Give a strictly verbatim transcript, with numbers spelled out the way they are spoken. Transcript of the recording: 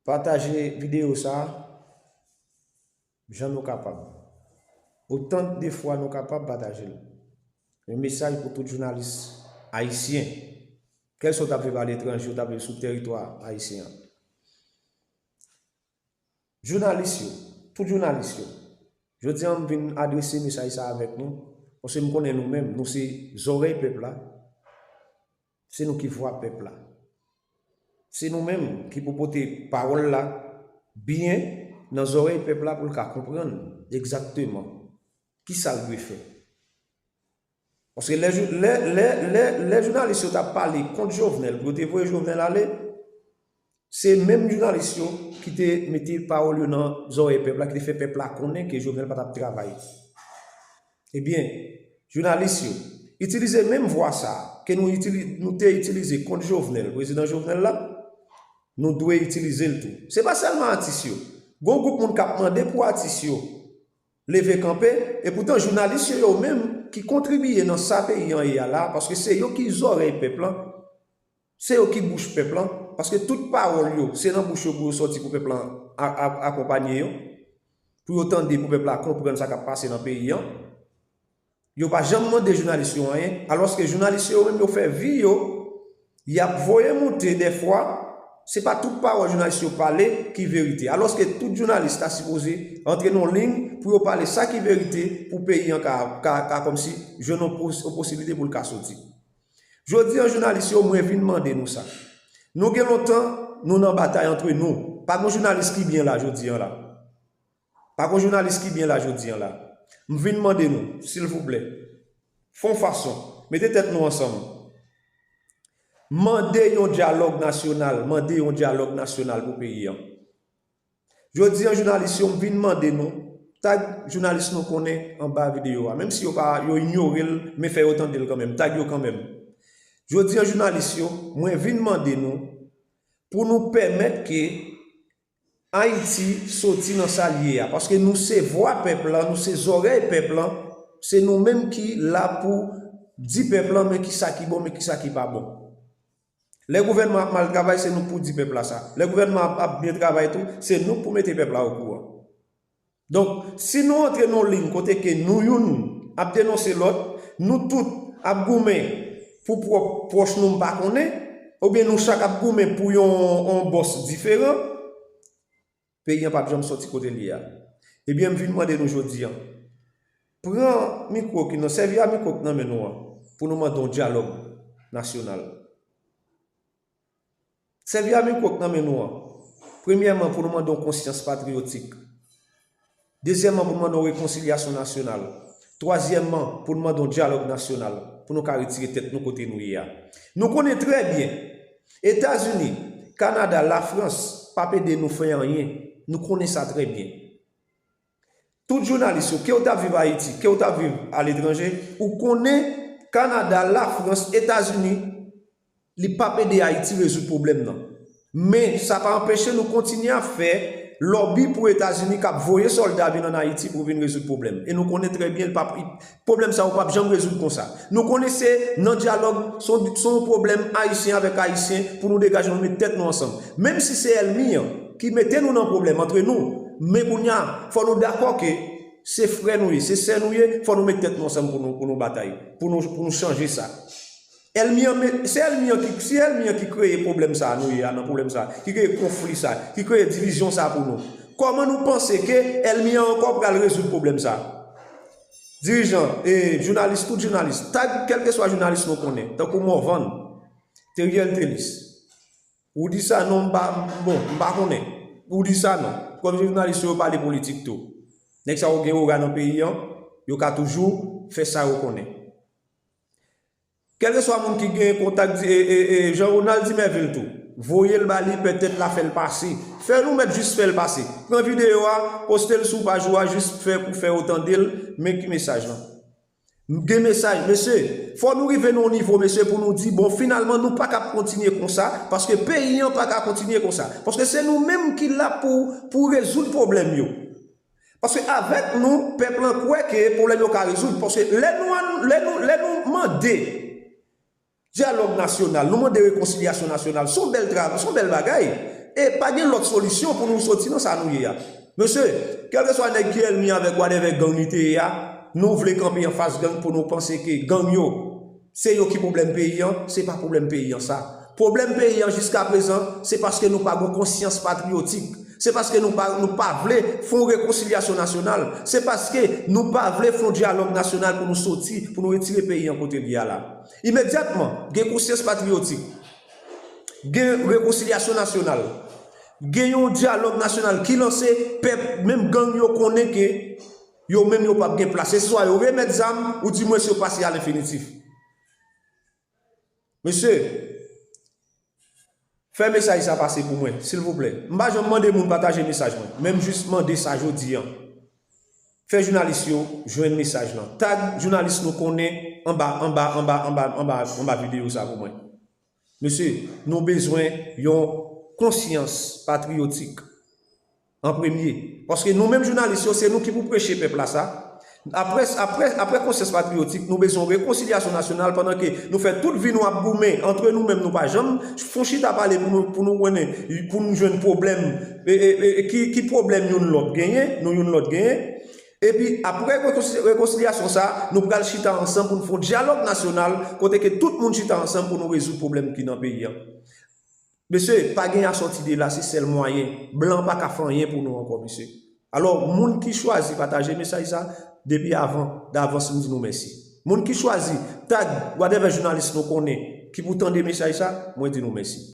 Pataje videyo sa a jan nou kapab. Otan de fwa nou kapab, pataje l. Yon mesaj pou tout jounalis ayisyen. Kèlswa w t ap viv aletranje, w t ap viv sou teritwa ayisyen an. Jounalis yo, tout jounalis yo, jodi a m vin adrese mesaj sa avèk nou, paske m konnen nou menm, nou se zòrèy pèp la, se nou ki vwa pèp la. Se nou menm ki pou pote pawòl la byen nan zòrèy pèp la pou l ka konprann egzakteman kisa l dwe fè. Paske lè, jou- lè, lè, lè, lè jounalis yo t ap pale kont Jovenel, pou yo te voye Jovenel ale, se menm jounalis yo ki te mete pawòl yo nan zòrèy pèp la, ki te fè pèp la konnen ke Jovenel pa t ap travay. Ebyen, jounalis yo, itilize menm vwa sa a ke nou, itili- nou te itilize kont Jovenel, prezidan Jovenel la, nou dwe itilize l tou. Se pa sèlman atis yo. Gon gwoup moun k ap mande pou atis yo leve kanpe, epoutan jounalis yo, yo menm ki kontribiye nan sa peyi an ye a la, paske se yo ki zòrèy pèp lan, se yo ki bouch pèp lan, paske tout pawòl yo, se nan bouch yo pou yo sòti pou pèp lan a- a- akonpanye yo, pou yo tande, pou pèp la konprann sa k ap pase nan peyi an. Yo pa janm mande jounalis yo anyen, alòske jounalis yo menm yo fè vi yo, y ap voye moute dèfwa, se pa tout pawòl jounalis yo pale ki verite. Alòske tout jounalis ta sipoze antre nan liy pou yo pale sa ki verite pou peyi an ka, ka, ka kòmsi jwenn yon pos- yon posiblite pou l ka soti. Jodi an jounalis yo, mwen vin mande nou sa. Nou gen lontan, nou nan batay antre nou. Pa gen jounalis ki byen la jodi an la. Pa gen jounalis ki byen la jodi an la. M vin mande nou, silvouplè, fè yon fason, mete tèt nou ansanm. Mande yon dyalòg nasyonal, mande yon dyalòg nasyonal pou peyi an. Jodi an, jounalis yo, m vin mande nou, tag jounalis nou konnen anba videyo a. Menm si yo pa, yo inyore l, men fè yo tande l kanmenm, tag yo kanmenm. Jodi an, jounalis yo, mwen vin mande nou pou nou pèmèt ke Ayiti soti nan sa l ye a, paske nou se vwa pèp lan, nou se zòrèy pèp lan, se nou menm ki la pou di pèp lan men kisa ki bon, men kisa ki pa bon. Lè gouvènman ap mal travay, se nou pou di pèp la sa. Lè gouvènman ap, ap byen travay tou, se nou k pou mete pèp la okouran. Donk, si nou antre nan yon liy kote ke nou youn ap denonse lòt, nou tout ap goumen pou pwòp pwòch nou m pa konnen, oubyen nou chak ap goumen pou yon, yon bòs diferan, peyi an p ap janm sòti kote l ye a. Ebyen, m vin mande nou jodi an, pran mikwo ki nan, sèvi a mikwo k nan men nou an pou nou mande yon dyalòg nasyonal. Sèvi a mikwo k nan men nou an, premyèman, pou nou mande yon konsyans patriyotik. Dezyèmman, pou nou mande yon rekonsilyasyon nasyonal. Twazyèmman, pou nou mande yon dyalòg nasyonal, pou nou ka retire tèt nou kote nou ye a. Nou konnen trè byen, Etazini, Kanada, Lafrans p ap ede nou fè anyen. Nou konnen sa trè byen. Tout jounalis yo, ke w t ap viv Ayiti, ke w t ap viv aletranje, ou konnen Kanada, Lafrans, Etazini, li p ap ede Ayiti rezoud pwoblèm nan. Men, sa pa anpeche nou kontinye ap fè lòbi pou Etazini k ap voye sòlda vin ann Ayiti pou vin rezoud pwoblèm. E nou konnen trè byen, l p ap, pwoblèm sa yo p ap janm rezoud konsa. Nou konnen se nan dyalòg, se yon, se yon pwoblèm ayisyen avèk ayisyen pou nou degaje nou met tèt nou ansanm. Menm si se ènmi an ki mete nou nan pwoblèm antre nou, men kounye a, fò nou dakò ke se frè nou ye, se sè nou ye, fò nou met tèt nou ansanm pou nou, pou nou batay, pou nou, pou nou chanje sa. Ènmi an, men, se ènmi an ki, se ènmi an ki kreye pwoblèm sa a nou ye a, nan pwoblèm sa a, ki kreye konfli sa a, ki kreye divizyon sa a pou nou. Kòman nou panse ke ènmi an ankò pral rezoud pwoblèm sa a? Dirijan, e, jounalis, tout jounalis, tag kèlkeswa jounalis nou konnen, tankou Morvan, Theriel Thelus, Roudy Sanon, m pa, bon, m pa konnen. Roudy Sanon, kòm jounalis yo pale politik tou. Nèg sa yo gen ora nan peyi an, yo ka toujou fè sa yo konnen. Kèlkeswa moun ki gen kontak di, e, e, e, Jean Ronald Dimervil tou, voye l ba li, petèt l a fè l pase. Fè nou mèt jis fè l pase. Pran videyo a, poste l sou paj ou a, jis fè pou fè yo tande l, men ki mesaj lan. M gen mesaj, mesye, fò nou rive nan yon nivo, mesye, pou nou di, bon, finalman, nou pa ka kontinye konsa, paske peyi an pa ka kontinye konsa. Paske se nou menm ki la pou, pou rezoud pwoblèm yo. Paske avèk nou, pèp lan kwè ke pwoblèm yo ka rezoud. Paske lè nou, lè nou, lè nou mande dyalòg nasyonal, nou mande rekonsilyasyon nasyonal, se yon bèl travay, se yon bèl bagay. E pa gen lòt solisyon pou nou soti nan sa nou ye a. Mesye, kèlkeswa nèg ki ènmi avèk whatever gang li te ye a, nou vle kanpe anfas gang pou nou panse ke gang yo, se yo ki pwoblèm peyi an, se pa pwoblèm peyi an sa. Pwoblèm peyi an jiska prezan, se paske nou pa gen konsyans patriyotik. Se paske nou pa, nou pa vle fè yon rekonsilyasyon nasyonal. Se paske nou pa vle fè yon dyalòg nasyonal pou nou soti, pou nou retire peyi an kote l ye a la. Imedyatman, gen konsyans patriyotik, gen rekonsilyasyon nasyonal, gen yon dyalòg nasyonal ki lanse, pèp, menm gang yo konnen ke yo menm yo p ap gen plas. Se swa yo remèt zam, oudimwens yo pase a lenfinitif. Mesye, fè mesaj sa pase pou mwen, silvouplè. M pa janm mande moun pataje mesaj mwen, men m jis mande sa jodi an. Fè jounalis yo jwenn mesaj lan. Tag jounalis nou konnen anba, anba, anba, anba, anba, anba videyo sa pou mwen. Mesye, nou bezwen yon konsyans patriyotik an premye. Paske nou menm jounalis yo, se nou ki pou preche pèp la sa. Apre, apre, apre konsyans patriyotik, nou bezwen rekonsilyasyon nasyonal pandan ke nou fè tout vi nou ap goumen antre nou menm, nou pa janm fon chita pale pou nou, pou nou konnen, pou nou jwenn pwoblèm, e, e, e, ki, ki pwoblèm youn lòt genyen, nou youn lòt genyen. Epi apre rekonsi-, rekonsilyasyon sa, nou pral chita ansanm pou nou fè yon dyalòg nasyonal kote ke tout moun chita ansanm pou nou rezoud pwoblèm ki nan peyi an. Mesye, pa gen asòti de la, se sèl mwayen. Blan pa ka fè anyen pou nou ankò, mesye. Alò, moun ki chwazi pataje mesaj sa, depi avan, davans, m di nou mèsi. Moun ki chwazi tag whatever jounalis nou konnen ki pou tande mesaj sa, mwen di nou mèsi.